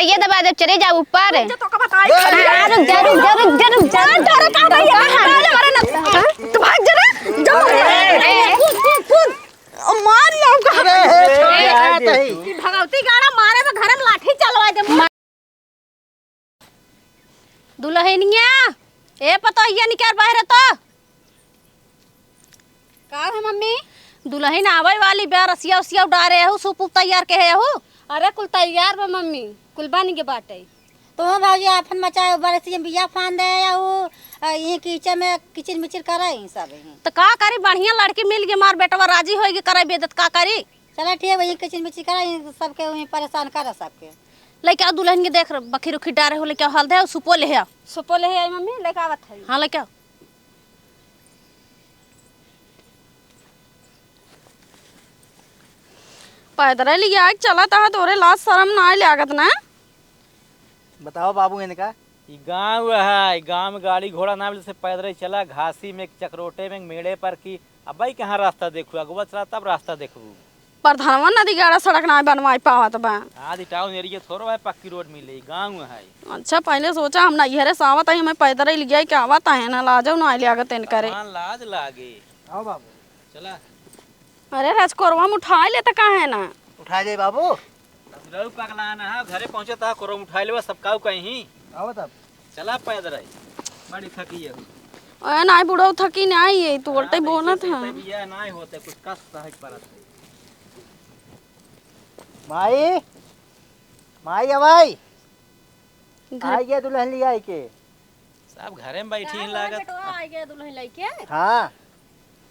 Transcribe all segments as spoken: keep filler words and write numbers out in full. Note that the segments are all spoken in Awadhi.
ये दबा दे, चले जाओ ऊपर। रुक जा, तो का बताई? हाँ, रुक जा, रुक जा, रुक जा, रुक जा। मार डारा का भैया? मार डारा, मारे ना। हाँ? तू भाग जा ना। जा। ए, ए, ए। कूद, कूद, कूद। मार लो का। अरे, ए, ए, ए, ए, ए। ई भगवती गाड़ा मारे में घर में लाठी चलवा दे। दुलहिनिया, ए पतोहिया, निकर बाहर तो। का है मम्मी? दुलहिन आवै वाली बा, रसिया उसिया उडारे हू, सूप उप तैयार के है हू? अरे कुल तैयार बा मम्मी, कुल बन के बाटे। तो भौजी आपन मचाए बरसिया बिया फान दे हू, आ, ये किचन में किचिर मिचिर करे ही सब ही। तो का करी, बढ़िया लड़की मिल गई, मार बेटवा राजी होई के करे बेदत, का करी? चला ठीक है, वही किचिर मिचिर करे ही सबके, वही परेशान करे सबके। लेके आओ दुलहिन के, देख बखिर उखिर डारे हू, लेके आओ हल्दे, सुपो ले आओ। सुपो ले आई मम्मी, लेके आवत है। हाँ, लेके आओ। पैदल लिया के चलत ह, तोरे लाज शरम नाहीं लागत ना? बताओ बाबू इनका। ई गाँव है, ई गाँव में गाड़ी घोड़ा ना मिले, से पैदल चला, घासी में, चकरोटे में, मेड़े पर की। अब भाई कहाँ रास्ता देखू, अगवा चला तब रास्ता देखू। प्रधानवा नदी गाड़ा सड़क ना बनवाई पावत बा। आज ई टाउन एरिया थोड़ो है, पक्की रोड मिले, ई गाँव है। अच्छा, पहले सोचा हम नैहरे से आवत है, हमें पैदल ही लिया के आवत है ना, लाजो ना लागत इनकरे। भगवान लाज लागे। आओ बाबू। चला। अरे राजकोरवा में उठा लेता काहे ना? उठा ले बाबू। रऊ पगला ना है, घरे पहुँचे ता कोरवा में उठा लेवा, सब काऊ कहीं। आओ तब। चला पैदल आई। बड़ी थकी है। ए, नाहीं बुढ़ऊ थकी नाहीं है, तू उल्टे बोलत है। बिया नाहीं होते, कुछ कष्ट सहज पड़त है। माई, माई अवाई। घर आई गया दुलहिन लिया आई के। सब घरे में बैठी हैं लागत। बेटवा आई गया दुलहिन लइके। हाँ।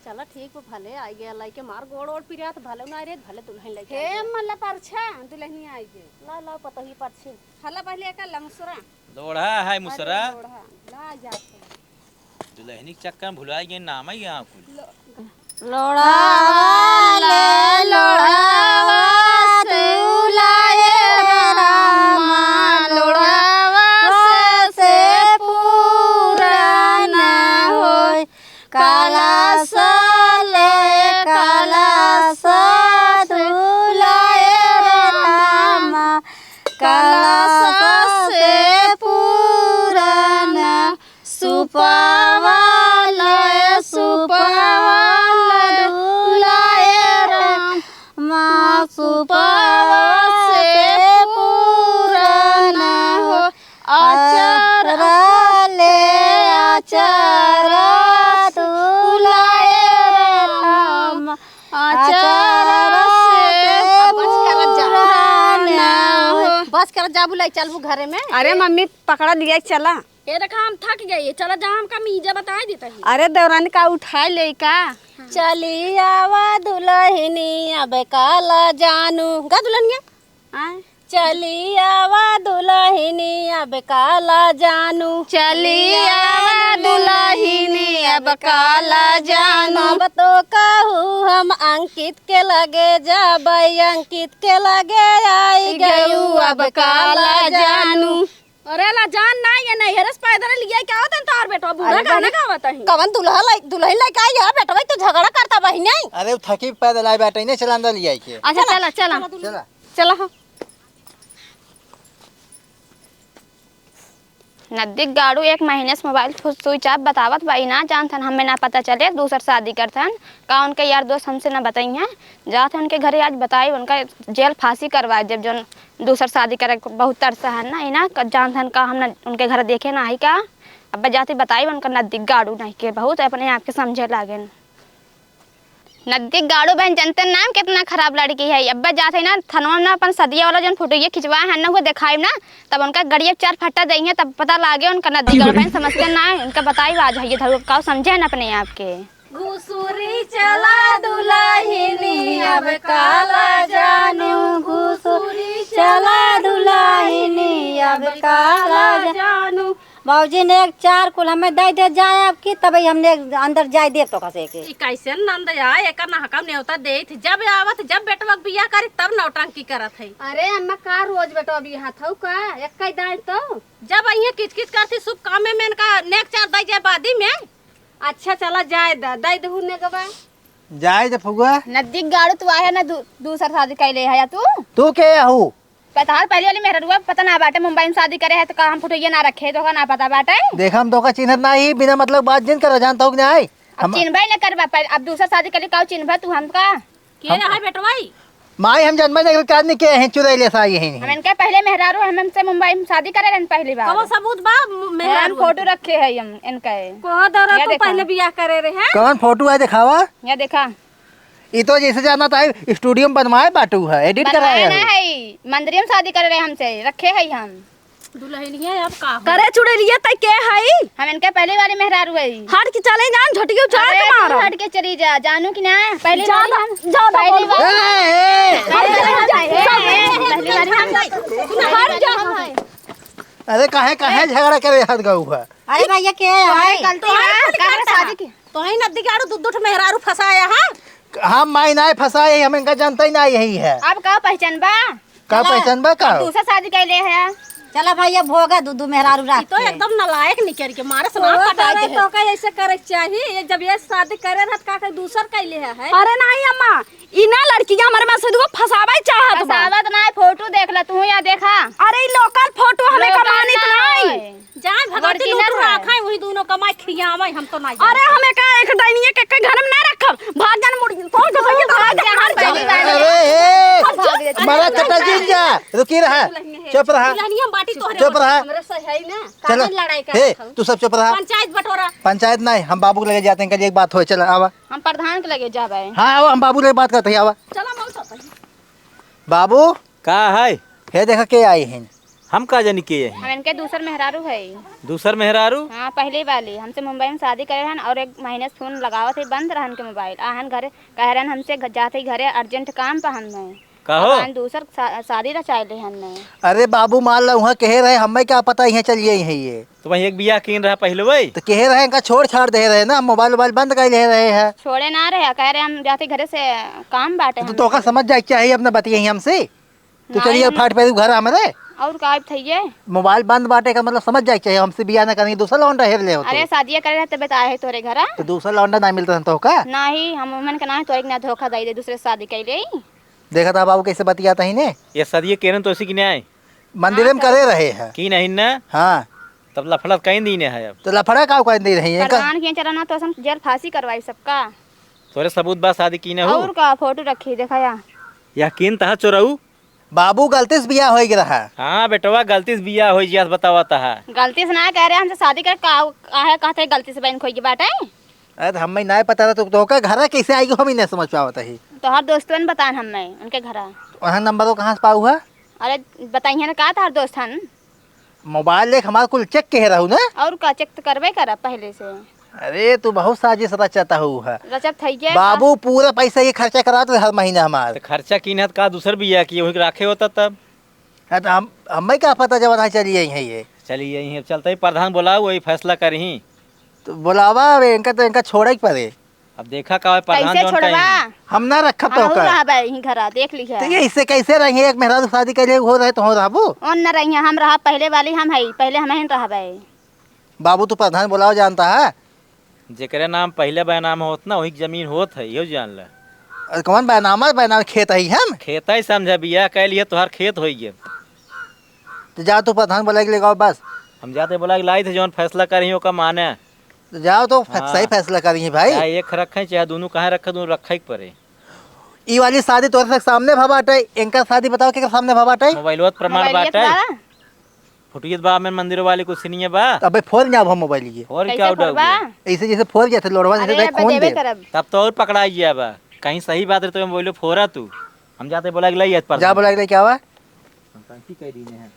चला ठीक बा, भले आई गया लइके, मार गोड़ ओड़ पिरात, भले ना रे, भले दुलहिन लइके हे आई गया। मल्ला परछा, दुलहिन आई गई। ला, ला, पतोही परछी। हला पहले एका लंगसुरा। लोढ़ा है मुसरा। अरे लोढ़ा, ला जात है। दुलहिनी के चक्कर में भुलाई गए नाम ही गाँव कुल। लो-, लोढ़ा वाला लोढ़ावा से उलाए रामा, लोढ़ावा से पूरा ना होय। कलश ले कलश धुलाए रामा, कलश से पूरा ना सुपवा ले सुपवा धुलाए रामा, सुपवा से पूरा ना हो। अचारा ले अचारा धुलाए राम, अचारा से बस करत जा। पूरा ना हो। बस करत जा, बुलाई चलबू घरे में। अरे मम्मी, पकड़ा लिया, चला। ए देखा, हम थक गए, चला जा, हमका मीजा बताई देता ही। अरे देवरानी का उठाए ले का? चली आवा दुलहिनी अब काला जानू। गा दुलहिनिया। आय। चली आवा दुलहिनी अब काला जानू। चली आवा दुलहिनी अब काला जानू। अब तो कहू हम अंकित के लगे जाबै, अंकित के लगे आई गयू अब काला जानू। अरे ला जान ना, ये नैहरे से पैदल लिया के आवत हैं तोहार बेटवा, बूढ़ा अरे गाना बहिनी, गावत है। कवन दुल्हा लाई, दुल्हन लेके आई है बेटवा, तो झगड़ा करता बहिनी। अरे वो थकी पैदल आई बेटा, इन्हें चला अंदर लिया के। अच्छा चला, चला। चला। चला हो। नद्दी गाड़ू एक महीने से मोबाइल फु-, स्विच ऑफ बतावत बा, ई ना जानत हन, हमें ना पता चले, दूसर शादी करत हन। का उनके यार दोस्त हमसे ना बताई हैं, जात हन उनके घरे आज बताई, उनका जेल फांसी करवाए, जब जौन दूसर शादी करे के बहुत तरस है ना, ई ना क-, जानत हन का हम ना उनके घर देखे ना आई का। अब जाते बताई उनका नद्दी गाड़ू नहीं के, बहुत अपने आप के समझे लागेन। नद्दी गाड़ू बहन जनते नाम कितना खराब लड़की है। अब जाते ना थनवा में ना अपन सदिया वाला जौन फोटो ये खिंचवाए हैं ना, वो दिखाई ना, तब उनका गड़िया चार फट्टा दई है, तब पता लागे उनका नद्दी गाड़ू बहन समझते ना है, उनका बताई आज है ये धरू का समझे ना अपने आप के। घुसुरी चला दुलहिनी अब काला जानू, घुसुरी चला दुलहिनी अब काला जानू। बाबूजी ने एक चार कुल हमें दे दे जाए अब की, तब ही हमने अंदर जाए देब तो कसे के। ई कैसे नंद आए, एकर नहका नेवता देत, जब आवत, जब बेटवा के बियाह करी, तब नौटंकी करत है। अरे अम्मा, का रोज बेटवा बियाह थौ का? एक कई दाई तो। जब अइहे किचकिच करती, शुभ कामे में इनका नेक चार दे जाए बादी में। अच्छा, चला जाए द, दई दहू ने गवा। जाए दे फुआ। नद्दी गाड़ू तू आहे ना, दू-, दूसर शादी कैले है या तू? तू के हऊ? पता है, पहले वाली मेहररुआ पता ना बाटे, मुंबई में शादी करे है तो का हम फोटो ये ना रखे, तो का ना पता बाटे। देखा, हम तोका चिन्हत ना ही, बिना मतलब बात जिन करा, जानता हो कि ना आई? अब हम चिन्हबे न करबा, पहले अब दूसर शादी कर ली, का चिन्हबा तू हमका? के हम रहा बेटवाई? माई, हम जन्म नहीं कर, काज नहीं के हैं, चुरैले सा ये हम नहीं। इनके पहले मेहरारू, हम हमसे मुंबई में शादी करे रहन पहली बार। कबो सबूत बा? मु-, हम मेहरारू फोटो रखे है हम इनके। कह दो रे, ये तू देखा। पहले बियाह करे रहे हैं? कौन फोटो है, दिखावा। ये देखा। ई तो जैसे जाना था, स्टूडियो में बनवाए बाटू है, एडिट बनवाए कराए ना है। है, मंदिर में शादी करे रहे हमसे, रखे है हम। दुल्हनिया अब का हो? करे चुड़ैलिया तै के हई? हम इनके पहली वाली मेहरारू हई। हट के चले जान, झटियो जान अरे, के मारो। तू हट के चली जा, जानू कि ना? पहली वाली ज्यादा, हम, ज्यादा पहली बोल। वाली ए, ए, ए, पहली वाली हम, पहली वाली हम। हट जा। अरे काहे, काहे झगड़ा करे हाथ गऊ है? अरे भैया, के अरे है? गलती तोहरे है, कुल काहे करता शादी है? की? तोही नदी के आड़ू दू, दू ठो मेहरारू फंसाया है। हम माई नाय फंसाए, हम इनका जानता ही ना यही है। अब का पहचान बा? का चला। पहचान बा का? अब दूसर शादी कैले है। चला भैया, भोगा दू दू मेहरारू ई तो रख के। एकदम नालायक निकर के मारस ना ओ, पटाई तोरे दे। तो का ऐसे करे के चाही, ये जब ये शादी करे रहत का, का दूसर कैले है, है? अरे नहीं अम्मा, ई ना लड़किया हमरे में से दुगो फंसावे चाहत बा। फंसावत ना, फोटो देख ले तू, या देखा। अरे ई लोकल फोटो हमें लोकल कमानित ना नहीं। है। जान भगवती original लूट है। रखा है, वही दोनों कमाई खियावे, हम तो नहीं अरे जाने। हमें का एक डाइनिया के, के घर में ना रखब, भाग जान मुड़ी, कौन को भाग जान, भाग जान, भाग जान। अरे, ए, भाग जान। मरा चटा जिन जा, रुकी रहा, दुल्हनिया है। चुप रहा। दुल्हनिया हम बाटी तोहरे चुप रहा। हमरा से है ही ना, चलो। काहे लड़ाई कर हे, रखल? तू सब चुप रहा। पंचायत बटोरा। पंचायत नहीं, हम बाबू के लगे जाते हैं, कल एक बात होए, चल आवा। हम प्रधान के लगे जाबे। हाँ, आवा, हम बाबू के लगे बात करते हैं, आवा। चलो, हम सब। बाबू। का है? हे देखा के आई हैं। हम का जानी के हैं? हम इनके दूसर मेहरारू है। दूसर मेहरारू? हाँ, पहले वाली। हमसे मुंबई में शादी करे रहन और एक महीने से फोन लगावत है, बंद रहन के मोबाइल। आहन घरे, कह रहन हमसे घ-, जाते ही घरे अर्जेंट काम पर हम हैं। कहो। अब आहन दूसर शा-, शादी रचाए ले हन। अरे बाबू, मान लो वहाँ कहे रहे, हमें क्या पता यहाँ चलिए हैं ये। तो वहीं एक बियाह कीन रहा पहले वही? तो कहे रहे, इनका छोड़ छाड़ दे रहे ना, मोबाइल वोबाइल बंद कर ले रहे हैं। छोड़े ना रहे, कह रहे हम जाते घरे से काम बाटे तो, हम। तो का समझ जाए के चाहिए अपना बतिया ही हमसे। तो नहीं, चलिए हम फाट पे घर हमरे। और का अब थइये? मोबाइल बंद बाटे का मतलब समझ जाए के चाहिए, हमसे बियाह ना करेंगे, दूसरा लौंडा हेर ले हो तो। अरे शादिया करे रहते बताए है तोरे घरा। तो दूसरा लौंडा ना मिलता तो का? नहीं, हम उमन के ना तोरे के ना धोखा दे दे, दूसरे से शादी कर ले। देखा था बाबू कैसे बतियाता ही ने। ये शादिया केरन तो उसी की न्याय। मंदिर में करे रहे हैं। की नहीं ना? हाँ। तब लफड़ा कहीं दीने है अब। तो लफड़ा का कहीं दे रही है का? प्रधान के चला ना तो हम जेल फांसी करवाई सबका। तोरे सबूत बा शादी कीने हो? और का फोटो रखी देखा या। या कीन तहा चोरऊ? बाबू गलती से बियाह होई रहा। हाँ बेटवा, गलती से बियाह होई जिया से बतावा तहा। गलती से ना कह रहे, हमसे शादी कर का, काहे कहते गलती से बहन खोई बाटे? अरे तो हमें ना पता रहा, तो, तो का घर कैसे आई हम ही नहीं समझ पावत ही। तोहर दोस्तवन बतान हमें उनके घरा। वहाँ नंबर वो कहाँ से पाऊ है? अरे बताइए ना का तोहर दोस्त हन? मोबाइल देख हमार कुल चेक के रहू ना? और का चेक तो करबे करा पहले से। अरे तू बहुत साजिश रचता हूँ है। रचत है ये बाबू, पूरा पैसा ये खर्चा करा तो हर महीना हमार। तो खर्चा कीन है तो का दूसर बिया की वही राखे होता तब? हाँ, तो हम, हमें क्या पता जब वहाँ चली आई है ये। चली आई है, चलते ही प्रधान बोलाओ, वही फैसला करही। तो बोलावा, अब इनका तो इनका छोड़े के पड़े। अब देखा का होय, प्रधान कैसे जौन छोड़वा? कहीं। हम ना रखब तो हम का? रहबे यहीं घरा, देख लिहा। तो ये इससे कैसे रहेंगे? एक मेहरारू शादी के लिए हो रहे तो हो रहबू? ओन न रहिए, हम रहब पहले वाली, हम हई, पहले हम ही रहबे। बाबू, तू प्रधान बोलाओ, जानता है? जेकरे नाम पहले बे नाम होत ना, वही के जमीन होत है, यो जान ले। अरे कौन बे नाम है? बे नाम खेत है हम? खेत है समझे, बिया कह लिए तोहार खेत होई गे। तो जा तू प्रधान बोला के लेके आओ बस। हम जाते बोला के लाई थे, जौन फैसला करी ओका माने। तो जाओ तो फै-, हाँ। सही फैसला करी भाई। चाहे एक रखे, चाहे दोनों कहाँ रखे, दोनों रखे के पड़े। ई वाली शादी तोरे तक सामने भा बाटे, इनका शादी बताओ के सामने भा बाटे? मोबाइलो त प्रमाण मोबाइलिया बाटे। त बा। फुटियत बा में मंदिर वाली कुछ नहीं बा। तो अबे फोन जाओ हम मोबाइल ये। और कैसे क्या उठाओगे? फोड़बा? ऐसे जैसे फोन जाते लोड़वा से अरे, जाते अबे खोन देबे दे। करब। तब तो और पकड़ाई गया बा। कहीं सही बात रहे तो मोबाइलो फोड़ा तू। हम जाते बोला के लाई आज पर। जा बोला के लाई क्या हुआ? हम कहीं कह दी नहीं है।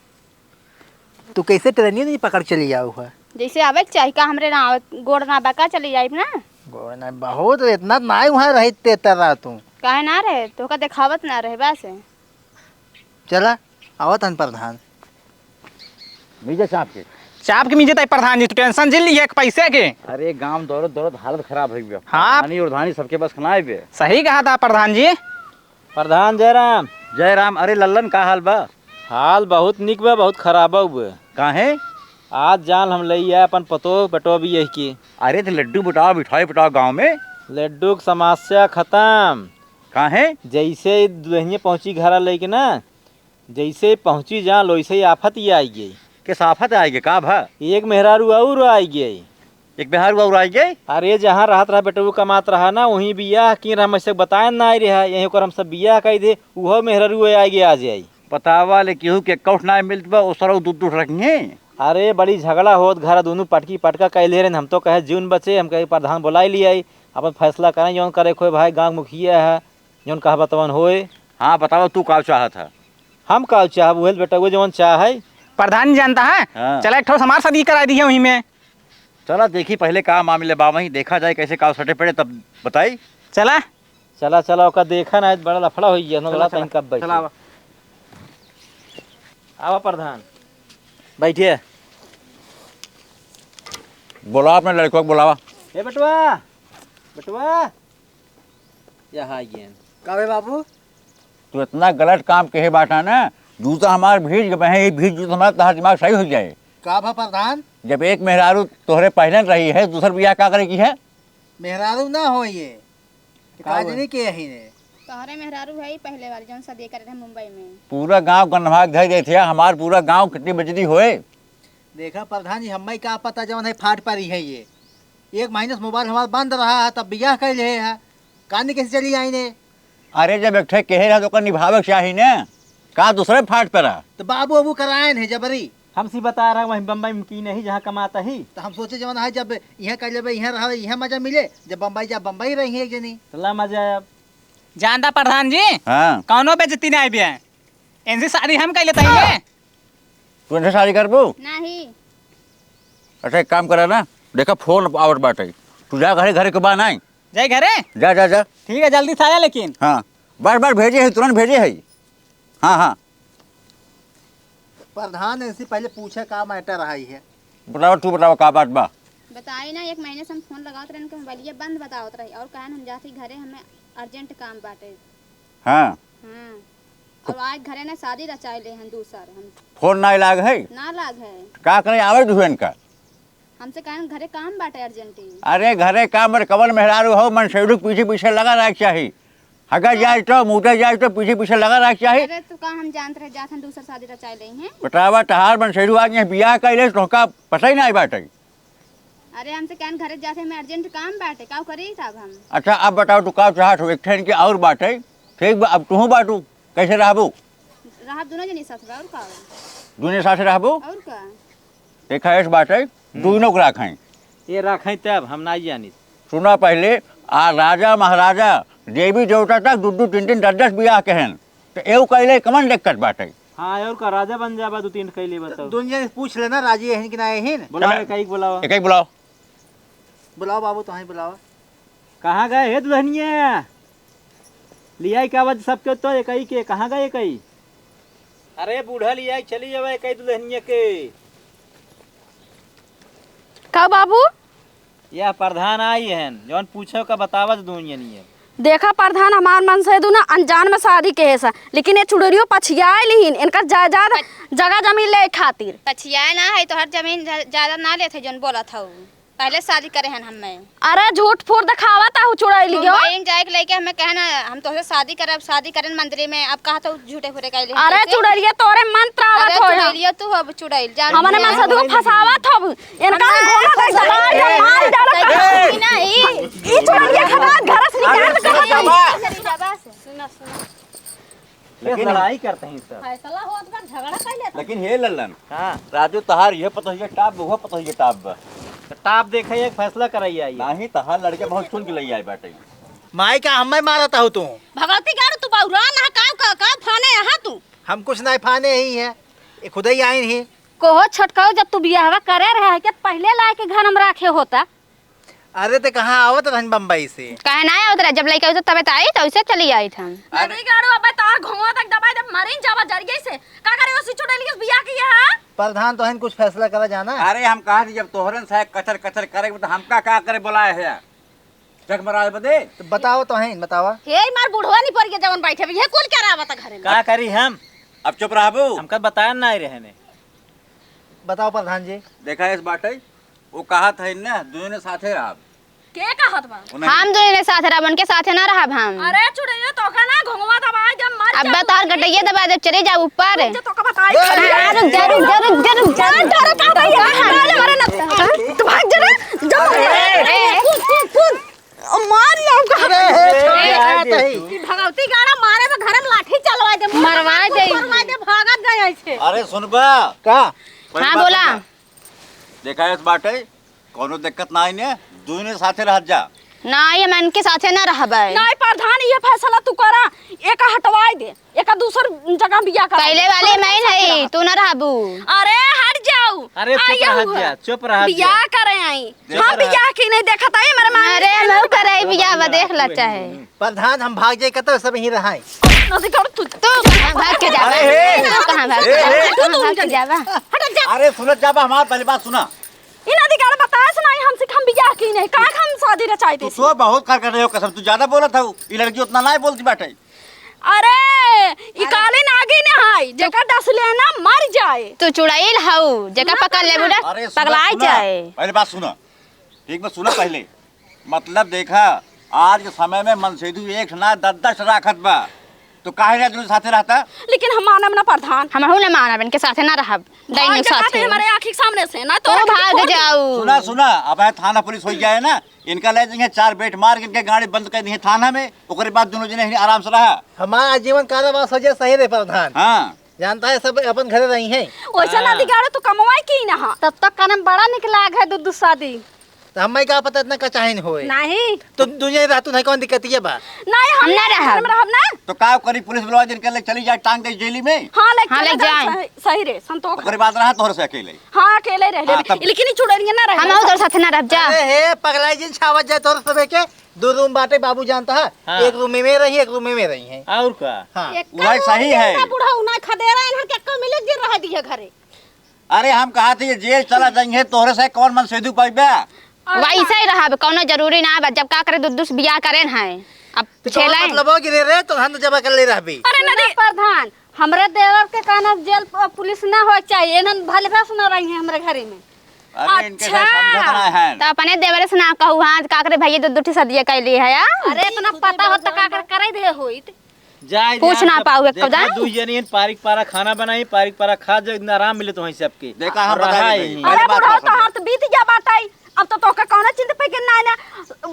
तू कैसे ट्रेनियो नहीं पकड़ चली जाऊ है? जैसे आवे के चाही का, हमरे ना आवत, गोड़ ना बा का, चली जाइब ना। गोड़ ना, बहुत इतना ना वहाँ रही ते तरह तू। काहे ना रहे? तोहका देखावत ना रहे बस। चला, आवत हन प्रधान। मीजे चाप के। चाप के मीजे ताई प्रधान जी, तू टेंशन जिन ली है एक पैसे के। अरे गांव दौड़त दौड़त हालत खराब हो गया। हाँ। पानी और धानी सबके बस खनाए बे। सही कहा था प्रधान जी। प्रधान जयराम। जयराम, अरे लल्लन, का हाल बा? हाल बहुत निक बा, बहुत खराब बा। काहे? आज जान हम लई आए अपन पतोह, बेटो भी यही की। अरे तो लड्डू बटाओ, मिठाई बटाओ गांव में। लड्डू की समस्या खत्म। काहे? जैसे ही दुल्हनिया पहुंची घरा लेके ना, जैसे पहुँची जान, वैसे ही आफत ही आई गई। किस आफत आई गई? का भा? एक मेहरारू और आई गई। एक मेहरारू और आई गई? अरे, जहाँ रहत रहा बेटऊ, कमात रहा ना, वहीं बियाह की रहा, हमसे बताए ना आई रहा, यहीं ओकर हम सब बियाह कई दे, उहो मेहरारू आई गई, आ जाई। बतावा ले, केहू के कौठ ना मिलत बा, ओसरो दूध दूध रखिए। अरे, बड़ी झगड़ा होत घर, दोनों पटकी पटका कई ले रहे, हम तो कहे जीवन बचे, हम कहे प्रधान बुलाई लियाई, अपन फैसला करें, जौन करे खोए भाई, गाँव मुखिया है, जौन कहा बतवन होए। हाँ, बतावा, तू का चाहत है? हम का चाहब, उहे बेटा, वो जवन चाहे। प्रधान जी जानता है? हाँ। चला, एक ठो हमार शादी करा दी है वहीं में। चला, देखी पहले का मामले बा, वहीं देखा जाए कैसे का सटे पड़े, तब बताई। चला। चला, चला, ओका देखा ना, बड़ा लफड़ा हो गया ना, चला, बड़ा चला, तहीं कब बैठे। चला, आवा। आवा प्रधान, बैठिए। बोला अपने लड़कों को, बुलावा। ए बेटवा, बेटवा, यहाँ आइए। का बे बाबू? तू इतना गलत काम कहे बाटा ना, जूता हमार भीज गए हैं, ये भीज जूता हमारा, तहार दिमाग सही हो जाए। का भा प्रधान? जब एक मेहरारू तोहरे पहले रही है, दूसर बियाह का करे की है? मेहरारू ना हो ये, का काजनी हुआ? के यही ने। तोहरे मेहरारू है ही पहले वाली, जौन शादी करे रहे मुंबई में। पूरा गांव गंधमाग धर देते हैं, हमार पूरा गांव कितनी बजरी होए। देखा प्रधान जी, हमें का पता जौन है फाट परी है ये। एक महीने से मोबाइल हमारा बंद रहा है, तब बियाह कर ले है। कानी कैसे चली आई ने? अरे, जब एक ठे कहे रहा तो ओकर निभावे के चाही ने, का दूसरे फाट पे रहा? तो बाबू अबू करायन है जबरी। हम सी बता रहा, वहीं बम्बई में की नहीं, जहाँ कमाता ही। तो हम सोचे जौन है, जब यहाँ कर लेबे, यहाँ रहे, यहाँ मजा मिले, जब बम्बई जा, बम्बई रही है एक जनी। चला मजा आया। जानता प्रधान जी, हाँ। कौनो बेइज्जती नहीं बे। इनसे शादी हम कर लेता ही। तू इनसे शादी करबू? नहीं। अच्छा, एक काम करा ना, देखा फोन आवत बाटे, तू जा घरे, घरे के बा नहीं। जाई घरे? जा, जा, जा। ठीक है, जल्दी से आया लेकिन। हाँ, बस, बस भेजे है, तुरंत भेजे है। हाँ, हाँ। प्रधान, इनसे पहले पूछे का मैटर आई है। बतावा, तू बतावा का बात बा? बताई ना, एक महीने से हम फोन लगावत रहन के मोबाइलिया बंद बतावत रही और कहन हम जाती घरे, हमें अर्जेंट काम बाटे। हाँ। हाँ। तो और आज घरे ना शादी रचाए ले हैं दूसर हम। फोन ना लाग है? ना लाग है। का करे आवे दुहन का? हमसे कहन घरे काम बाटे अर्जेंटी। अरे घरे काम, अरे कवन मेहरारू हो, मनसेड़ू के पीछे पीछे लगा रहे के चाही। हगा जाए तो, मूते जाए तो पीछे पीछे लगा रहे के चाही। अरे तो का हम जानत रहे जात हम दूसर शादी रचाए ले हैं। बतावा, तहार मनसेड़ू आज यहाँ बियाह कैले, तोहका पता ही नहीं बाटे। अरे हमसे कहन घरे जाते, हमें अर्जेंट काम बाटे, का करी साहब हम? अच्छा, अब बताओ, तू का चाहत हो? एक ठे इनके और बाटे, ठीक बा, अब तू बाटू, कैसे रहबू? रहब दोनों जने साथ बा, और का? दोनों साथ रहबू? और का? देखा, ऐस बाटे, हम्म। दोनों को रखें। ये रखें तब, हम ना जानी। सुना पहले, आ राजा महाराजा, देवी देवता तक दू दू तीन तीन दस दस बियाह के हैं, तो एऊ कैले कमन दिक्कत बाटे? हाँ, और का, राजा बन जाबा, दू तीन कैले बताओ। दुनिया से पूछ लेना, राजी है कि ना है? बुलाओ, चला। एक ही बुलाओ। एक ही बुलाओ। बुलाओ बाबू, तुहीं बुलाओ। कहाँ गए हे दुल्हनिया? लियाई के आवत सबके तो एकई के, कहाँ गए एकई? अरे बूढ़ा लियाई चली जावे एकई दुल्हनिया के। का बाबू? यह प्रधान आई हन, जौन पूछो का बतावत दुनिया नहीं है। देखा प्रधान, हमार मन से दू ना अनजान में शादी के है सा, लेकिन ये चुड़ैलियो पछियाए लिहिन, इनकर जायदाद, जगह जमीन ले खातिर। पछियाए ना है, तोहर जमीन जा-, जायदाद ना लेत है, जौन बोलत हऊ। पहले शादी करे हन हमें। अरे झूठ फूट देखावत आहू चुड़ैलियो। मुंबई में जाए के लेके हमें कहना, हम तोहसे शादी करब, शादी करेन मंदिर में। अब कहा तो झूठे फूटे कहले हम अरे कैसे? चुड़ैलिया तोरे मंत्र आवत अरे हो यहाँ। चुड़ैलिया तू अब चुड़ैल जान हमने लिया। मन से दू फंसावत हो। इनका हम हम घोड़ा ना कैसे मार के मार डालो। कैसे नहीं? ई चुड़ैलिया खबर घर से निकाल के अरे कहत हई। सुना, सुना। लेकिन लड़ाई करते हैं सब। फैसला होत बा, झगड़ा कर लेता। लेकिन हे लल्लन, हाँ। राजू, तहार यह पतोहिया टाप बा, वह पतोहिया टाप बा। तो टाप देखे, एक फैसला कराई आई। नाही, तहार लड़के बहुत सुन के ले आई बाटे। माई का हमें मारत हो तू? भगवती गारू, तू बौरा ना, का, का, का फाने यहाँ तू? हम कुछ नहीं फाने ही है, ये खुद ही आइन ही। कोहो छोटकाऊ, जब तू बियाहवा करे रहे है, के पहले लाए के घर में राखे होता। अरे, ते कहाँ आवत रहन बम्बई से? काहे ना आवत रहे? जब लइका होत तबे त आई, त उसे चली आई हम। अरे। नहीं गाड़ू, अबे तोहर घुमा तक दबाई दे, मरिन जावा जरिए से। का करे, वो सिचो डेली के बियाह किया है? प्रधान, तोहन कुछ फैसला करा जाना। अरे, हम कहा थी, जब तोहरन से कचर कचर करे, तो हमका का करे बुलाए है? जग मराए बदे? तो बताओ तोहन, बतावा। हे, मार बुढ़वा नहीं पड़ गया, जवन बैठे भी, ये कौन क्या रहा था घरे में? का करी हम? अब चुप रहबू? हमका बताया ना रहे ने। बताओ प्रधान जी। देखा इस बाटे, वो कहा था इन्ने, दोनों साथे रहब। के कहत बा? उन्हें हम दुनिया के साथ रहब, उनके साथे ना रहब हम। अरे चुड़ैया, तोका ना घुंघवा दबाई देब, मर अब जाबू। तोहर गटैया दबाई देब, चली जाउ ऊपर। रुक जा, तोका बताई। ए, हाँ, रुक जा, रुक जा, रुक जा, रुक जा। जान डरे का भाई? हाँ, हाँ, मारे ना। तू भाग जा रे। जा। ए, ए, कूद, कूद, कूद। मार लो का। अरे, ए, ए, ए, ए, ए, ई भगवती गाड़ा मारे तो घरे में लाठी चलवा दे, मरवा दे। मरवा दे, भागत गए ऐसे। अरे सुनबा? का? हाँ, बोला। देखा इस बाटे, कौनो दिक्कत ना आई ने, दुइने साथे रहत जा। नाहीं, हम इनके साथे ना रहबै। नाहीं प्रधान, ये फैसला तू करा, एका हटवाई दे, एका दूसर जगह बियाह करा। पहले वाले मैं नहीं, तू ना रहबू। अरे हट जाउ। अरे चुप रहत जा, चुप रहत जा। बियाह करे आई। हम बियाह की नहीं देखत आई, मेरे माँ अरे हम करे बियाह, देख ला चाहे। प्रधान, हम भाग जाए, कतौ सब यहीं रहाई। नदी कर तू। तू कहाँ भाग के जाबा? अरे, हे। तू कहाँ भाग के ए, जाबा? ए। तू कहाँ भाग के जाबा? हट जा। अरे, सुनत जाबा, हमार पहली बात सुना। इना अधिकार बताए सुनाई हमसे कि हम बियाह की नहीं, का हम शादी रचाई तू देसी? तो बहुत कर कर रहे हो कसम, तू ज्यादा बोलत हऊ। ई लड़की उतना ना बोलती बाटे। अरे, ई अरे। काली नागिन है, जेकर डस लेना मर जाए। तू चुड़ैल हऊ, जेकर ना पकड़ लेबू ना, अरे, सुना, पगलाए सुना। जाए। पहली बात सुना, ठीक बा, सुना पहले। मतलब देखा, आज के समय में मनसेधू एक ना दस दस राखत बा, तो काहे ना दुनू साथे रहता? लेकिन हम मानब ना प्रधान। हमहू ना मानब, इनके साथे ना रहब। दैनिक आज के साथे। हमारे आँखी के सामने से ना तो तोरा भाग जाऊ। सुना, सुना, अब है थाना पुलिस हो जाए ना, इनका ले जाएंगे चार बेट मार के इनके गाड़ी बंद कर दिए थाना में, ओकरे बाद दुनू जने आराम से रहा। हमारा आजीवन कारावास हो जाए, सही रहे प्रधान। हाँ। जानता है, सब अपन घरे रही हैं। वैसा ना हाँ। दिगाड़े तो कमवाई की ना। तब तक कनम बड़ा निक लाग है, दूध दूध शादी। तो हमें का पता इतना का चाहे नहीं होए। नहीं। तुम दुनिया रहतू नहीं, कौन दिक्कत ये बा? नहीं, हम हम ना ना रहब। हम रहब ना। तो का करी, पुलिस बुलवा दिन के ले चली जाए, टांग दे जेली में। हाँ, ले हाँ, चला ले जाए। जाए। सही, सही रे, संतोष। ओकरे बाद रहा तोहरे से अकेले। हाँ, अकेले रह ले। हाँ, तब लेकिन ई चुड़ैलिया ना रहे। हम और तोर साथ ना रहब, जा। अरे हे, पगलाई जिन छावत जाए तोहरे सबे के। दो रूम बाटे, बाबू जानता है। हाँ। एक रूम में रही, एक रूम में रही है। और का? हाँ। एक वही रूम सही है। देता बूढ़ा, उन्हें खदेरा, इन्हन के एक्को मिले दिन रह दिए घरे। अरे हम कहा थे, ये जेल चला जाएंगे, तोहरे से कौन मनसेधू पाइबे? और वैसे ही रहब, कौनो जरूरी ना बा, जब का करे, दू दू बियाह करेन है। अब तो कौन झेलाए। मतलब हो कि रे, रे, तो हम तो जब कर ले रहबी। अरे सुना नदी। प्रधान, हमरे देवर के कहना जेल प-, पुलिस ना हो चाहिए, इन्हन भले बस ना रही है हमरे घरे में। अरे इनके अच्छा। साथ समझत ना है। तो अपने देवरे से ना कहू, हाँ, का करे भैया दू दू ठे सदिया कैली है, आ? अरे इतना पता हो तो का कर करे दे होइत। जाए, पूछ जाए, ना जब पाऊ एक देखा कदा। दुई जनी पारिक पारा खाना बनाई, पारिक पारा खा जाए, इतना आराम मिले तो वहीं सबके। देखा, हम और बता रहा देते ही हैं। नहीं। अरे पहले बात बुढ़ऊ, कर तोहार तो बीत गया बात आई, अब तो तोके कौनो चिंता पे के ना, ना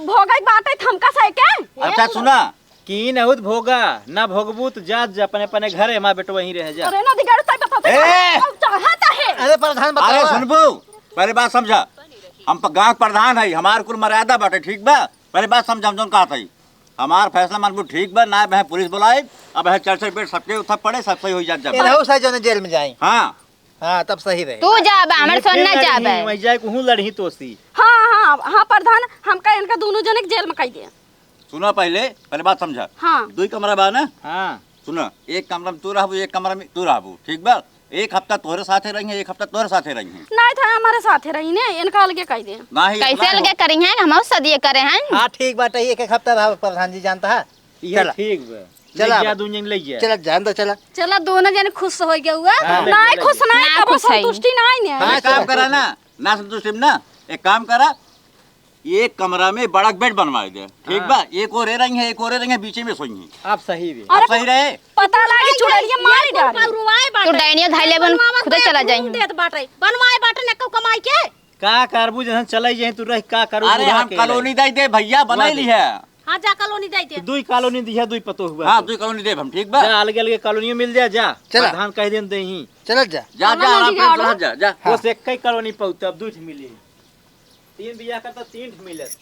भोगई बात आई, थमका सही के। अच्छा सुना। की नहुत भोगा, ना भोगबू तो जा, जा अपने, अपने घरे, हमार बेटवा वहीं रह जा। अरे ना दिगाड़ू, ताई बता दे। ए! अब चाहता है। अरे प्रधान अरे बतावा। सुनबू, पहले बात समझा। हम प-, गांव प्रधान है, हमार कुल मर्यादा बाटे, ठीक बा? पहले बात समझा, हम जौन कहत हई। हमार फैसला मानबू ठीक बा, ना बहे पुलिस बुलाए, अब है चर्चा पेट सबके उठा पड़े, सब सही हो जात जाबे। एनहू से जौन जेल में जाए। हाँ। हाँ, तब सही रहे। तू जाबा, हमर ये सोन ना फिर लड़ही, जाबे। वहीं जाए कहूँ लड़ही तोसी। हाँ, हाँ, हाँ, प्रधान, हमका इनका दोनों जने के जेल में कई दे। सुना पहले, पहले बात समझा। हाँ। दुई कमरा बा ना? हाँ। सुना, एक कमरा में तू रहबू, एक कमरा में तू रहबू, ठीक बा? एक हफ्ता तोहरे साथे रही है, एक हफ्ता तोहरे साथे रही है। नहीं था, हमारे साथे रही ने, इनका अलगे कई दे। नहीं, कैसे इतना अलगे करी हैं? हम सदिये करे हैं। हाँ, ठीक बाटे, एक, एक हफ्ता रहा प्रधान जी जानता है। ये चला। ठीक बा। चला ले गया, अब। दू जन ले गया। चला, जान दो, चला। चला, दोनों जने खुश हो गए हुआ। हाँ, ले नहीं गया, ले खुश गया। नहीं, ना कबो खुश है। संतुष्टि नहीं ने। हाँ, एक काम चला। करा ना, ना संतुष्टि में ना, एक काम करा, एक कमरा में बड़ा बेड बनवा दे, ठीक हाँ। बा? एक ओरे रही है, एक ओरे रही है, बीचे में सोई है। आप सही बे। अब अरे सही रहे। पता लागे चुड़ैलिया मारी डाली। तू डाइनिया धाई लेबन, खुदे चला जाई। देत बाटे, बनवाए बाटे ने कमाई के। का करबू, जहन चले जाए तू रह, का करू अरे बूढ़ा हम के कॉलोनी दे दे भैया, बनाई ली है। हाँ, जा कॉलोनी दे दे। दुई कॉलोनी दिया, दुई पतो हुआ हाँ, तो। दुई कॉलोनी देब हम, ठीक बा? जा, अलगे अलगे कॉलोनी मिल जा, जा। चला। प्रधान कह देन दे ही। चलत जा। जा, जा, आराम से चलत जा, जा। हाँ। बस एक ही कॉलोनी पहुँचता, अब दुई ठे मिली। तीन बियाह करता, तीन ठे मिलत।